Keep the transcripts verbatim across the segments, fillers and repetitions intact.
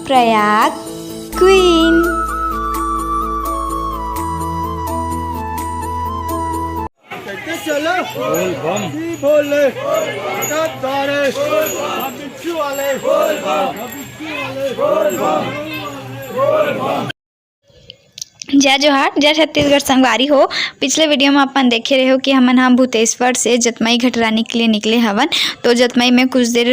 Prayag queen. चलो। बोल bomb. जी भोले। जगत सारे। हम बिच्छू वाले। हम बिच्छू वाले। जय जोहार, जय छत्तीसगढ़ संगवारी हो। पिछले वीडियो में अपन देखे रहे हो कि हमन ह भूतेश्वर से जतमई घटरानी के लिए निकले हवन। तो जतमई में कुछ देर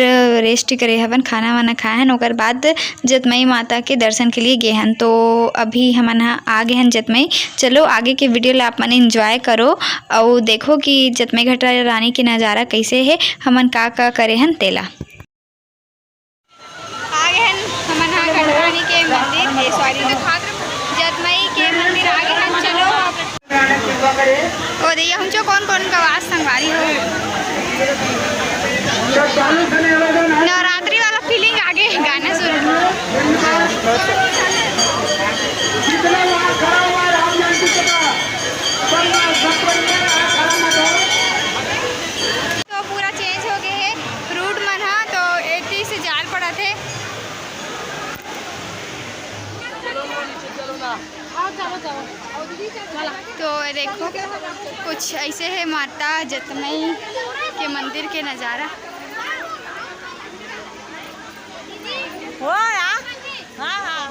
रेस्ट करे हवन, खाना वाना खाए हन, ओकर बाद जतमई माता के दर्शन के लिए गे हन। तो अभी हमन ह आ गे हन जतमई। चलो आगे के वीडियो ला अपन एंजॉय करो, अउ देखो कि जतमई घटरानी के नज़ारा कैसे हे, हमन का का करे हन तेला। आ गे हन हमन ह घटरानी के मंदिर, ए, सॉरी, जतमई के मंदिर आ गे हन। चलो, ओ दैया, हुंचो कौन कौन का आवाज संगवारी हो। नवरात्रि वाला फीलिंग आ गे, गाना सुन। तो पूरा चेंज हो गे हे रूट मन ह, तो एती से जाल पड़त हे। तो देखो, कुछ ऐसे है माता जतमई के मंदिर के नज़ारा। हो यार, हाँ, हाँ।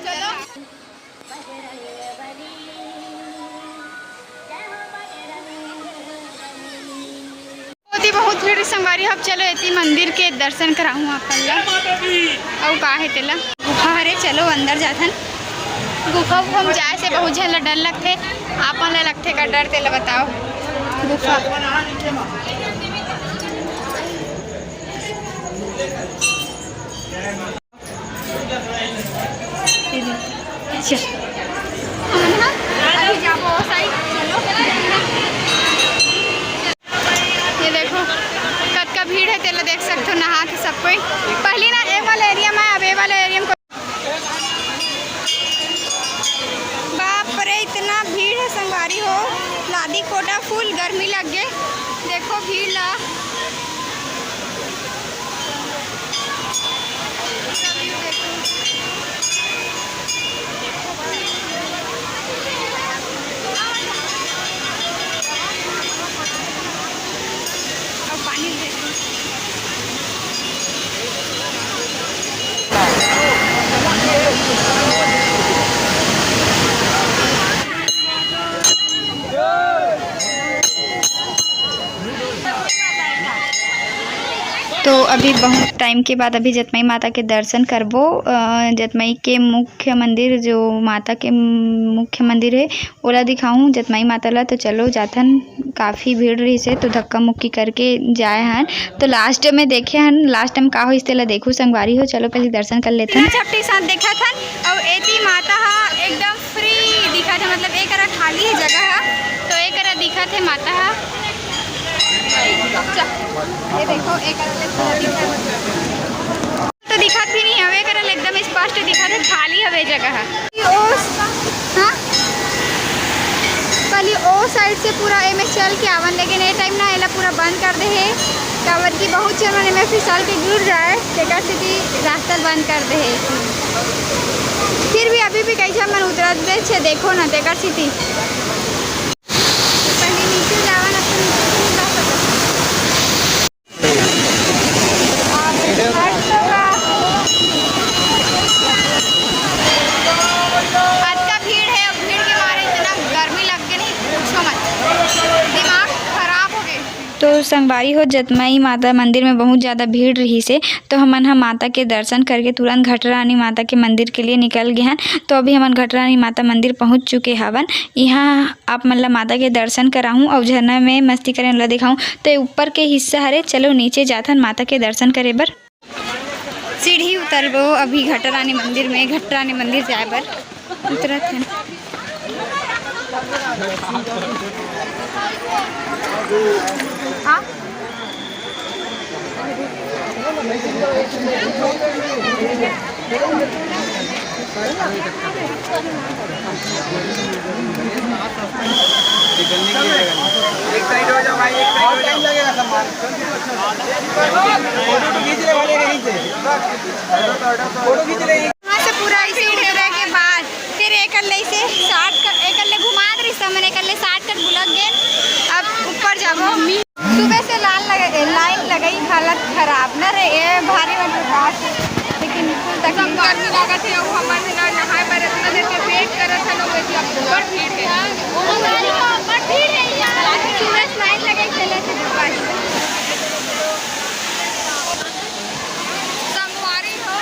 चलो। ओती बहुत भीड़ संगवारी हो। अब चलो एती मंदिर के दर्शन कराहूँ अपन ला। अउ का हे तेला गुफा हरे, चलो अंदर जाथन। गुफा उफा में जाए से बहुत झन ला डर लगथे, आपन ला लगथे का डर, तेला बताओ। गुफा अच्छा। अभी जाबो ओ साइड, चलो। ये देखो, कतका भीड़ है, तेला देख सकते हो, नहात सब कोई। पहली ना ए वाला एरिया में, अब ए वाला एरिया में कोई। बाप रे, इतना भीड़ है संगवारी हो, लादी कोटा फुल गर्मी लग गे। देखो भीड़ ला। तो अभी बहुत टाइम के बाद अभी जतमई माता के दर्शन करबो। अ, जतमई के मुख्य मंदिर, जो माता के मुख्य मंदिर है, ओला दिखाऊं जतमई माता ला। तो चलो जाथन, काफ़ी भीड़ रहिस हे तो धक्का मुक्की करके जाए हन। तो लास्ट में देखे हन, लास्ट में का होइस तेला देखू संगवारी हो। चलो पहले दर्शन कर लेथन। झपटी साथ देखत हन, अउ एती माता ह एकदम फ्री दिखत हे, मतलब एक करा खाली हे जगह ह, तो एक करा दिखत हे माता ह। ये देखो, एक करा ले पूरा दिखत हे। तो दिखत भी नहीं हवे, एकरा ले एकदम स्पष्ट दिखत हे, खाली हवे जगह ह। ओ, हाँ? पहली ओ साइड से पूरा एमे चल के आवन, लेकिन ए टाइम ना एला पूरा बंद कर दे हे, काबर कि बहुत झन मन एमे फिसल के गिर जाए, तेकर सेती रास्ता ल बंद कर दे हे। फिर भी अभी भी कई झन मन उतरत दे छे, देखो ना, तेकर सेती। पहली नीचे जावन, अपन नीचे नहीं जा सकत। अतका भीड़ है, अब भीड़ के मारे इतना गर्मी लग के नहीं पूछो मत, दिमाग खराब हो गए। तो संगवारी हो, जतमई माता मंदिर में बहुत ज़्यादा भीड़ रहिस हे, तो हमन ह माता के दर्शन करके तुरंत घटरानी माता के मंदिर के लिए निकल गे हन। तो अभी हमन घटरानी माता मंदिर पहुँच चुके हवन। इहाँ आप मन ला माता के दर्शन कराहूँ अउ झरना में मस्ती करे ला दिखाहूँ। तो ये ऊपर के हिस्सा हरे, चलो नीचे जाथन माता के दर्शन करे बर। सीढ़ी उतरबो अभी घटरानी मंदिर में, घटरानी मंदिर जाए बर उतरत हन। हाँ? एक साइड हो जाओ भाई, एक साइड हो जाओ। फोटो तो खींच रहे वाले कहीं से। वहाँ से पूरा ऐसे उतरे के बाद फिर एकर ले से शॉर्टकट, एकर ले घुमा दे रही, हमन एकर ले शॉर्टकट बुलक गेन। अब ऊपर जाबो। सुबह से लाइन लगे, ए, लाइन लगई, हालत खराब न रे, ए भारी में प्रकाश, लेकिन फुल तकलीफ। गर्मी लागत है, वो हमन ना नहाए बर इतना देर के वेट करत है लोग, ऐसी अब बड़ भीड़ है। बड़ भीड़ है यार। सुबह से लाइन लगे, चले थे दुकान। संगवारी हो।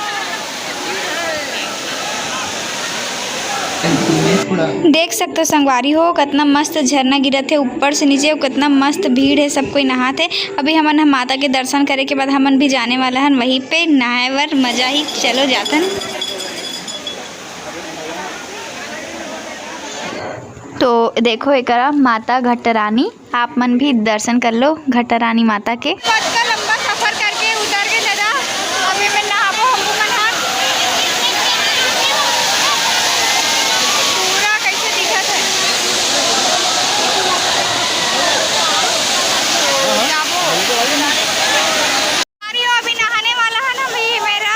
देख सकते हो संगवारी हो, कितना मस्त झरना गिरत है ऊपर से नीचे, कितना मस्त भीड़ है, सब कोई नहात है। अभी हमन ह माता के दर्शन करे के बाद हमन भी जाने वाला हन वहीं पे नहाए बर, मजा ही। चलो जातन। तो देखो एकरा माता घटरानी, आप मन भी दर्शन कर लो घटरानी माता के। अतका लंबा सफर करके उतर के दादा, अभी में नहाबो हमको मन हा। पूरा कैसे दिखत है। जाबो। अरे, अभी नहाने वाला है ना भाई मेरा।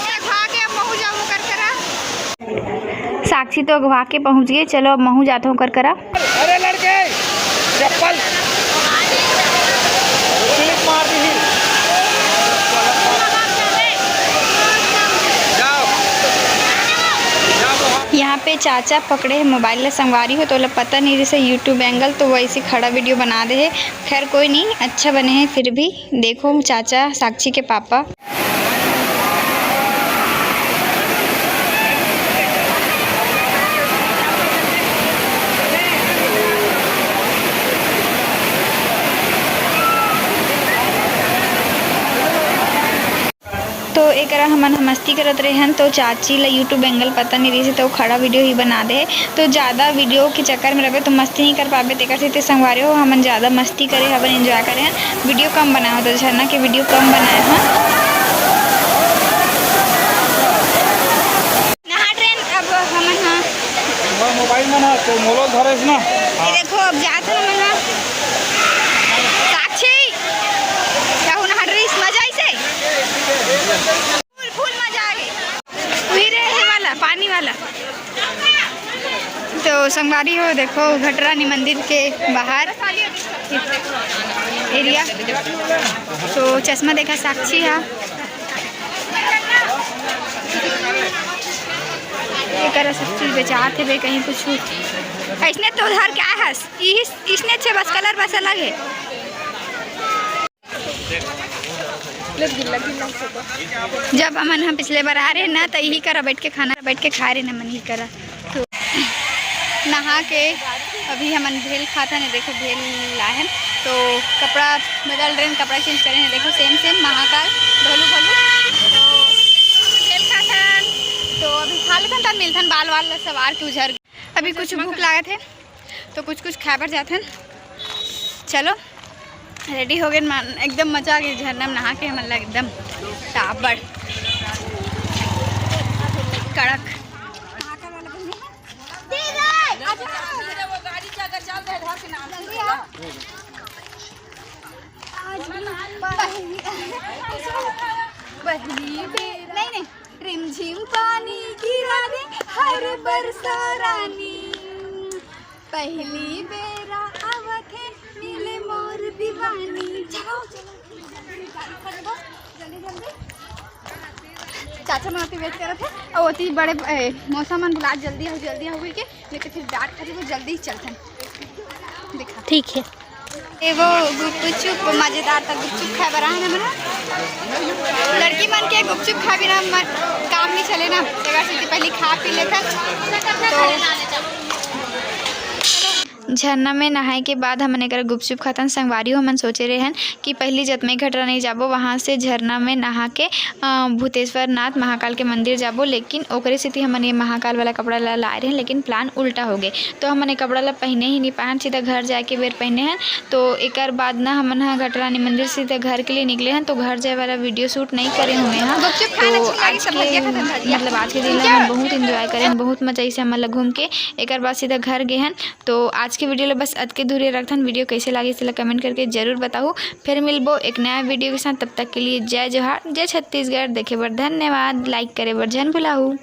अघवा के अब महू जाबो कर करा। साक्षी तो अघवा के पहुंच गई। चलो, अब महू जात हूँ कर करा। अरे लड़के, चप्पल slip मार दी। जाओ। यहाँ पे चाचा पकड़े है मोबाइल ला, संगवारी हो, तो ओला पता नहीं जैसे YouTube angle, तो वैसे खड़ा वीडियो बना दे है। खैर कोई नहीं, अच्छा बने है फिर भी। देखो चाचा, साक्षी के पापा। तो एकरा हमन ह मस्ती करत रेहन, तो चाची ला YouTube angle पता नहीं रहिस, तो खड़ा वीडियो ही बना दे। तो ज़्यादा वीडियो के चक्कर में रहबे तो मस्ती नहीं कर पाबे, तेकर सेती संगवारी हो हमन ज़्यादा मस्ती करे हवन, enjoy करे हन। वीडियो कम बनाए हो, तो झरना के वीडियो कम बनाए हन। नहा ट्रेन अब हमन ह। मोर मोबाइल में ना, तो मोबाइल धरे ना। ये देखो, अब जात हन हमन ह। साक्षी, कहूँ नहा ट्रेन, मजा आइसे? फुल, फुल मजा आ गई। वही रे, ये वाला, पानी वाला। तो संगवारी हो, देखो, घटरानी मंदिर के बाहर एरिया। तो चश्मा देखा साक्षी हा। ये करा सब चीज बेचात हे बे, कहीं कुछ। इसने तो उधार क्या है? इस, इसने अच्छे बस कलर बस अलग है। जब हमन ह पिछले बार आ रहे ना, त यही करा बैठ के खाना, बैठ के खा रहे ना, मन यही करा। तो नहा के अभी हमन भेल खात हन, देखो भेल लाहन। तो कपड़ा बदल रहे, कपड़ा चेंज करे हैं, देखो सेम सेम महाकाल भलू भलू। तो भेल खात हन, तो अभी खा लेथन, तब मिलथन। बाल वाल सवार के उझर। अभी कुछ भूख लागत है। तो कुछ कुछ खाए बर जाथन। चलो, रेडी हो गए मन, एकदम मजा आ गई झरना में नहा के हमन ला एकदम टाबड़ कड़क। आज पहली, पहली बेर, नहीं, नहीं, रिमझिम पानी गिरा दे हर बरसा रानी, पहली बेरा आवत है मिले मोर दीवानी। जाओ, चलो, जल्दी, जल्दी। चाचा मन ओती वेट करत है, और ओती बड़े, ए, मौसा मन बुलात, "जल्दी आओ, जल्दी आओ," बोल के, लेकिन फिर डांट खाती, वो जल्दी ही चलते हैं। दिखा। ठीक है। एगो गुपचुप, मजेदार तक गुपचुप खाए बर आए ना मना। लड़की मन के गुपचुप खाए बिना मन, काम नहीं चले ना, तेकर सेती पहली खा पी लेथन। तो झरना में नहाए के बाद हमन एकर गुपचुप खातन। संगवारी हो, हमन सोचे रहेन कि पहली जतमई घटरा नहीं जाबो, वहाँ से झरना में नहा के, अ, भूतेश्वर नाथ महाकाल के मंदिर जाबो, लेकिन ओकरे सेती हमन ये महाकाल वाला कपड़ा ला लाए रहेन, लेकिन प्लान उल्टा हो गए। तो हमन ये कपड़ा ला पहने ही नहीं पाएन, सीधा घर जाए के बेर पहने हन। तो एकर बाद ना हमन ह घटरानी मंदिर से सीधा घर के लिए निकले हन। तो घर जाए वाला वीडियो शूट नहीं करे हूँ मैं ह। गुपचुप खाना तो अच्छी लगी, आज सब के भजिया खत्म, भजिया। मतलब आज के दिन ला हमन बहुत एंजॉय करे हन, बहुत मजा आइस हमन ला घूम के। एकर बाद सीधा घर गे हन। तो आज के वीडियो ला बस अतके दूर रखथन। वीडियो कैसे लागिस तेला कमेंट करके जरूर बताहू। फिर मिलबो एक नया वीडियो के साथ, तब तक के लिए जय जोहार, जय छत्तीसगढ़। देखे बर धन्यवाद, लाइक करे बर झन भुलाहू।